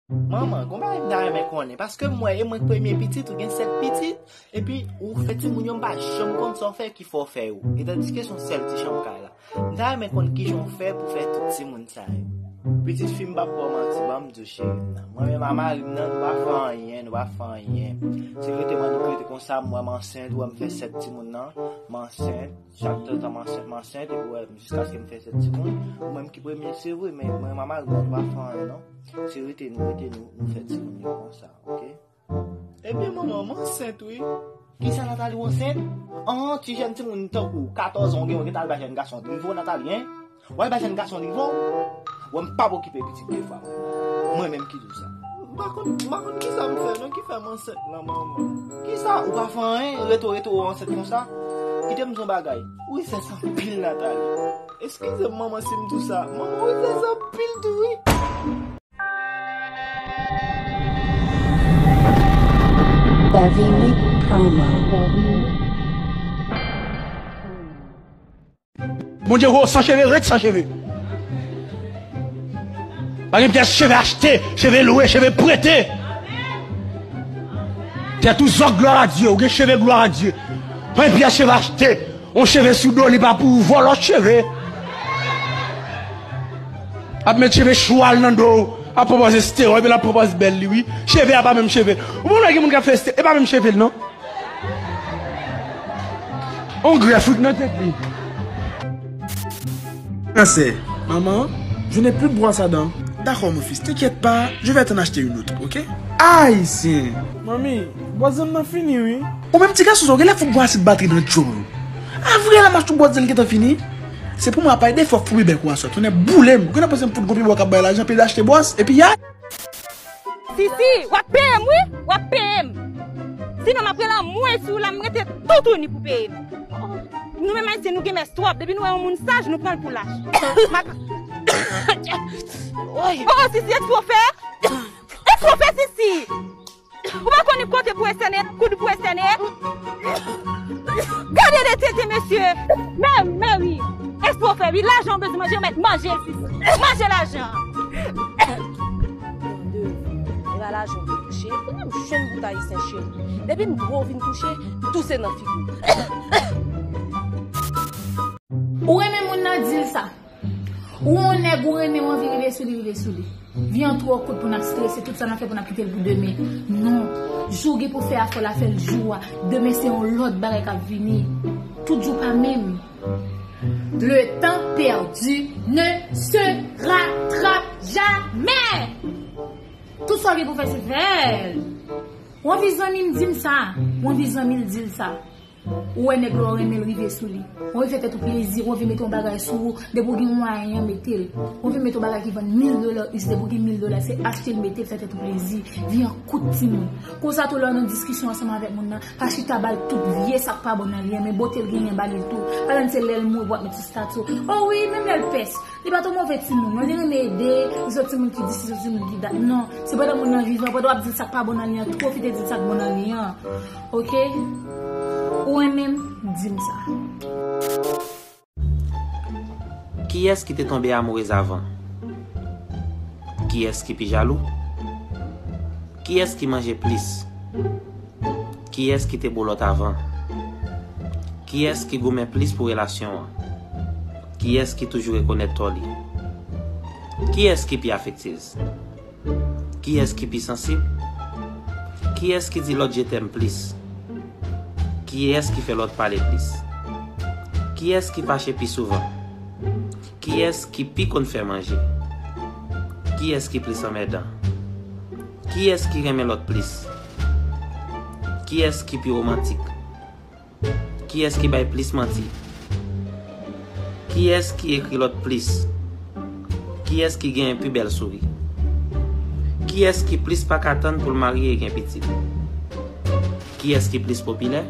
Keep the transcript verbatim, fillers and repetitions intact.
Manman, gon bagay m ta renmen konnen, paske m wè e mwen k premye pitit, ou gen sèt pitit, epi ou fè timoun yo, m pa janm konn sa w fè ki fè w fè yo. E tandiske se yon sèl ti chanm kay la. M ta renmen konn kijan w fè pou fè tout timoun sa yo. Pitit fi m, p ap ba w manti, ban m di w, cheri m nan. Mwen menm a mari m nan, nou pa fè anyen, nou pa fè anyen. Se rete mwen nou rete konsa, m wè m ansent, ou wè m fè sèt timoun nan, m ansent, chak tan tan m ansent, m ansent, epi w wè, jiskaske m fè sèt timoun, ou menm ki premye, se vre, men mwen menm a mari m nan, nou pa fè anyen non. Se rete nou, rete nou, nou fè timoun yo konsa, oke? Ebyen, manman, m ansent, wi. Kisa, Nathalie, w ansent? An, ti jèn timoun tankou w, katòz an, w gen, w gentan al bay jèn gason drive w, Nathalie, en? W al bay jèn gason drive w? Wè, m p ap okipe pitit de fwa, mwen. Mwen menm ki di w sa. M pa konn, m pa konn kisa m fè, non, ki fè m ansent lan, manman. Kisa? Ou pa fè anyen? Rete w, rete w ansent konsa? Kite m di w yon bagay. Ou rizèz anpil, Nathalie. Eskize m, manman, si m di w sa. Manman, ou rizèz anpil tou, wi. Bavini Promo. Bondye vo san cheve, ret san cheve. Pa gen pyès cheve achte, cheve lwe, cheve prete. Tèt ou zòk, glwa a Dye, ou gen cheve, glwa a Dye. Pa gen pyès cheve achte. On cheve sou do, li pa pou ou, vòlò cheve. Ap met cheve chwal nan do w, ap pwopoze steroid, epi l ap pwopoze bèl li, wi. Cheve a pa menm cheve. Ou pa wè gen moun k ap fè ste-, e pa menm cheve l, non. On grèf, wi, k nan tèt li. Ansè. Maman, je n'ai plus de brosse à dents. D'accord, mon fils, t'inquiète pas, je vais t'en acheter une autre, ok? Ayisyen! Manmi, bwazèn nan fini, wi. Ou menm ti gason sa, ou genlè fout bwase batri nan djòl ou. A vre la, mach tou bwazèn gentan fini. Se pou mwen apay de fòk foubi bèk ou aswè. Tonnè boule m. Ou gentan panse m fout gon pibwa k ap bay lajan, pe achte bwòs, epi ya. Sisi, w ap peye m, wi, w ap peye m. Sinon, m ap rele anmwe sou w la, m rete toutouni pou peye m. Nou menm Ayisyen, nou gen mès twòp. Depi nou wè yon moun saj, nou pran l pou lach. M ap... Oy. Oh, Sisi, èske w fè? Èske w fè, Sisi? Ou pa konn kote pou esène, koud pou esène? Gade de tete, mesye! Mè, mè wi! Èske w fè, wi? Lajan w bezwen manje, ou mèt manje, Sisi. Manje lajan! E pa lajan w vin touche, ou menm jwenn bout ayisyen cheri. Depi m gwo vin touche, m touse nan figi w. Ou renmen moun nan, di l sa. Ou wè yon nèg ou renmen, ou anvi rive sou li, rive sou li. Vi an twò kout pou n ap strese, tout sa n ap fè pou n ap kite l pou demen. Non. Jou w gen pou fè a, fò w la fè l jou a. Demen se yon lòt bagay k ap vini. Tout jou pa menm. Le temps perdu ne se rattrape jamais. Tout sa w gen pou fè, se fè l. Ou anvi zanmi m, di m sa. Ou anvi zanmi l, di l sa. Ou wè nèg la, ou renmen l, rive sou li. Ou anvi fè tèt ou plezi, ou anvi mete yon bagay sou ou, depi w gen mwayen an, mete l. Ou anvi mete yon bagay ki vann mil dola, us, depi w gen mil dola, se achte l, mete l, fè tèt ou plezi. Vi an kout, timoun. Konsa tou, lè w nan diskisyon ansanm avèk moun nan, pa chita ba l tout vye sa k pa bon nan li an, men bote l genyen, ba li l tou. Pa tann se lè l mouri pou w ap met sou stati w. O wi, menm lè l pès. Li pa t yon move timoun, non, li renmen ede, li se yon timoun ki dis, li se yon timoun ki dat. Non, se pandan moun nan vivan, pandan w ap di l sa k pa bon nan li an, tou pwofite di l sa k bon nan li an. Oke? Ou renmen m, di m sa. Kiyès ki te tonbe amourez avan? Kiyès ki pi jalou? Kiyès ki manje plis? Kiyès ki te bolòt avan? Kiyès ki goumen plis pou relasyon an? Kiyès ki toujou rekonèt tò li? Kiyès ki pi afektyez? Kiyès ki pi sansib? Kiyès ki di lòt je t'aime plis? Kiyès ki fè lòt pale plis? Kiyès ki fache pi souvan? Kiyès ki pi konn fè manje? Kiyès ki plis anmèdan? Kiyès ki renmen lòt plis? Kiyès ki pi womantik? Kiyès ki bay plis manti? Kiyès ki ekri lòt plis? Kiyès ki genyen pi bèl souri? Kiyès ki plis pa ka tann pou l marye e gen pitit? Kiyès ki plis popilè?